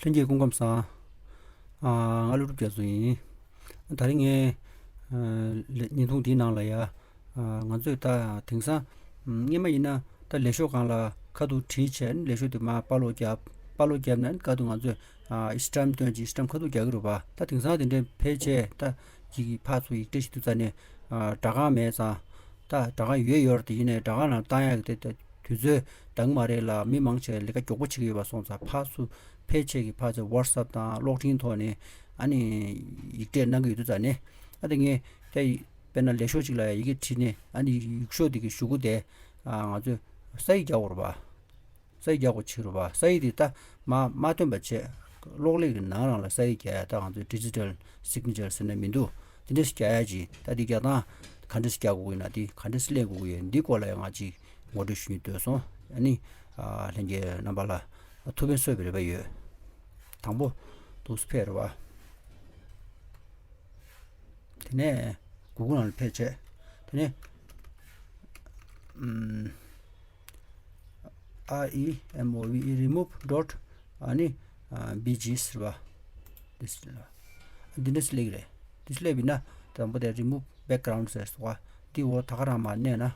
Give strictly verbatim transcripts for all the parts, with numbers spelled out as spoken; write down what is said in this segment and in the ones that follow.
ལྷན་རྒྱས་སྐུ་ཁམས་བཟང་། ཨ། ང་ཀླུ་སྒྲུབ་རྒྱ་མཚོ་ཡིན། ད་རིང་ངས་ཨ་ལས་བརྙན་ཐུང་འདིའི་ནང་ལ་ཡ། ཨ། ང་ཚོས་ད་དེང་སང་ཨམ་སྔོན་མ་ཡིན་ན་ད་ལས་ཤོག་སྒང་ལ་ཁ་ཐུག་བྲིས་བྱས། ལས་ཤོག་དེ་མར་པར་སློག་རྒྱབ། པར་སློག་རྒྱབ་ནས་ཁ་ཐུག་ང་ཚོས་ཨ་སི་ཊམ་བཏོན་ཅིག་སི་ཊམ་ཁ་ཐུག་རྒྱག་གི་རེད་པ། ད་དེང་སང་དེ་འདྲའི་ཕལ་ཆེར་ད་ཀྱི་ཕར་ཚུར་ཡིག་འབྲེལ་ཞིག་ཐུབ་ཙང་ནས། ཨ། སྦྲག་ཁང་མེད་ཙང་། ད་སྦྲག་ཁང་ཡོད་ཡོད་རེད། དེ་ཡིན་ནའི་སྦྲག་ཁང་ནང་བཏང་ཡག་གི་དེ་དུས་ཚོད་འདང་མ་རེད་ལ། མི་མང་ཆེ་ལས་ཀ་མགྱོགས་པོ་བྱེད་ཀྱི་ཡོད་པ་སོང་ཙང་། ཕར་ཚུར་ཕལ་ཆེར་གྱི་ཕར་ཚུར་ཝ་ཊི་སབ་དང་གློག་འཕྲིན་ཐོག་ནས་ཨ་ནི་ཡིག་འབྲེལ་གནང་གི་ཡོད་དུས་ཙང་ནས། ཨ་དེ་ངས་ད་དཔེར་ན་ལས་ཤོག་ཅིག་ལ་ཡི་གེ་བྲིས་ནས། ཨ་ནི་ཡིག་ཤོག་དེ་གི་གཞུག་གུ་དེ་ཨ་ང་ཚོས་ས་ཡིག་རྒྱག་དགོས་རེད་པ། ས་ཡིག་རྒྱག་དགོས་ཕྱིར་རོ་བ། ས་ཡིག་དེ་ད་མ་མ་སྟོན་པ་བྱས། གློག་ཀླད་ཀྱི་ནང་རང་ལ་ས་ཡིག་རྒྱག་ཡ། ད་ང་ཚོའི་ཌི་ཇི་ཊལ་སིག་ནི་ཅར་ཟེར་ན་མི་འདུག་དེ་འདྲས་རྒྱག་ཡ་ཅིག་ད་འདི་རྒྱག་སྟངས་ག་འདྲས་རྒྱག་དགོས་ཀྱི་ཡོད་ན། འདི་ག་འདྲས་ལེན་དགོས་ཀྱི་ཡོད། འདི་སྐོར་ལ་ཡང་ང་ཅིག་ངོ་སྤྲོད་ཞུ་སྙིང་འདོད་སོང་། ཨ་ནི་ཨ་ལྷན་རྒྱས་རྣམ་པ་ལ་ཐུགས་ཕན་གསོས་པའི་རེ་བ་ཡོད། དང་པོ་འདུག་སེ་ཕེབས་རེད་བ། དེ་ནས་གུ་གུལ་ནང་ལ་ཕེབས་བྱས། དེ་ནས་ཨམ། R E M O V E remove dot ཨ་ནི་ཨ་B G ཟེར་བ། འདི་འདྲས་སླེབས་ཀྱི་རེད། འདི་སླེབས་པ་ཡིན་ན་དང་པོ་དེ་remove background ཟེར་སོང་བ། འདི་འོག་ད་ག་རང་མར་མནན་ན།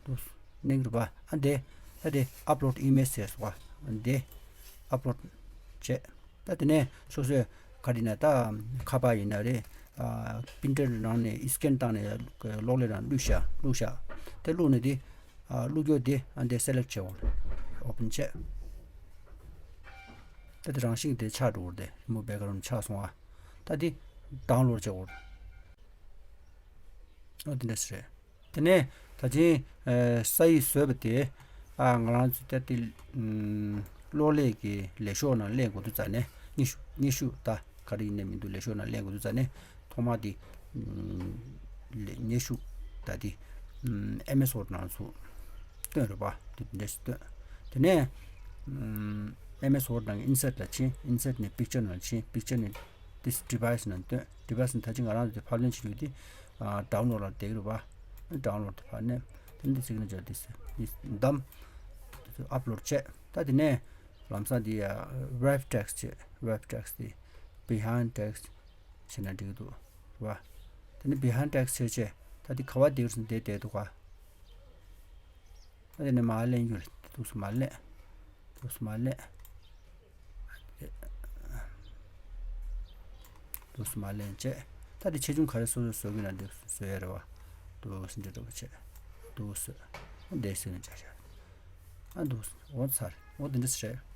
འདུག་སེ་མནན་གྱི་རེད་པ། ཨ་འདི་ཨ་འདི་upload image ཟེར་སོང་བ། འདི་upload བྱས། ད་དེ་ནས་སོ་སོས་ག་རེ་ཡིན་ན། ད་ཁ་པར་ཡིན་ན་རེད། ཨ་པི་རིན་ཊར་ནང་ནས་སི་ཀེན་བཏང་ནས་གློག་ཀླད་ནང་བླུགས་བཞག་བླུགས་བཞག་དེ་བླུགས་ནས་དེ་ཨ་བླུགས་རྒྱུ་དེ་ཨ་འདི་སེ་ལེག་བྱེད་དགོས། ཨོ་པན་བྱས། ད་དེ་རང་བཞིན་དེ་ཆགས་འགྲོ་གི་རེད་དེ། remove background ཆགས་སོང་ཨ། ད་དེ་ཌའུན་ལོཌ་བྱེད་དགོས། ཨོ་དེ་འདྲས་རེད། དེ་ནས་ད་ཅིང་ཨ་ས་ཡིག་བཟོས་པ་དེ་ཨ་ང་རང་ཚོ་ད་དེ་ཨམ་གློག་ཀླད་ཀྱི་ལས་ཤོག་ནང་ལེན་དགོས་དུས་ཙ་ནས། སྙན་ཞུ་སྙན་ཞུ་ད་ག་རེ་ཡིན་ནའི་མི་འདུག་ལས་ཤོག་ནང་ལེན་དགོས་དུས་ཙ་ནས། ཐོག་མ་དེ་ཨམ་ལས་སྙན་ཞུ་ད་དེ་ཨམ་ཨེམ་ཨེས་ཝར་ཌི་ནང་ཚུར་བཏོན་རེད་པ། དེ་འདྲས་བཏོན། དེ་ནས་ཨམ་ཨེམ་ཨེས་ཝར་ཌི་ནང་གི་ཨིན་སརཊ་ལ་ཕྱིན། ཨིན་སརཊ་ནས་པིག་ཅར་ནང་ཕྱིན། པིག་ཅར་ནས་དེ་ཌི་བའི་སི་ནང་བཏོན། ཌི་བའི་སི་ནས་ད་ཅི་ང་རང་ཚོའི་ཕབ་ལེན་བྱེད་རྒྱུ་དེ་ཨ་ཌའུན་ལོཌ་ལ་བསྡད་ཀྱི་རེད་པ། ཌའུན་ལོཌ་དེ་ཕར་མནན། དེ་ནས་སི་ག་ནེ་ཅར་དེ་འདི་བདམས། ཨབ་ལོཌ་བྱས། ད་དེ་ནས་ལམ་སང་དེ་ཡ་རེབ་ཊེག་སི་བྱས། རེབ་ཊེག་སི་དེ་བི་ཧའིན་ཌི་ཊེག་སི་བྱས་ན་འགྲིག་གི་འདུག་རེད་པ། དེ་ནས་བི་ཧའིན་ཌི་ཊེག་སི་བྱས་བྱས། ད་དེ་ག་པར་བསྡད་ཀྱི་རེད་ཟེར་ན་དེ་བསྡད་འདུག་ག་ད་དེ་ནས་མར་ལེན་རྒྱུ་རེད། འདུག་སེ་མར་ལེན། འདུག་སེ་མར་ལེན། འདུག་སེ་མར་ལེན་བྱས། ད་དེ་ཆེ་ཆུང་ག་རེ་སོ་སོས་བཟོ་གི་ན་འདུག་སེ་བཟོ་ཡ་རེད་པ། འདུག་སེ་འདི་འདྲ་པོ་བྱས། འདུག་སེ་འདི་སེ་ནས་བྱ་བྱ། ཨ་འདུག་སེ་འོ་ཚར། འོ་དེ་འདྲ་སེ་རེད།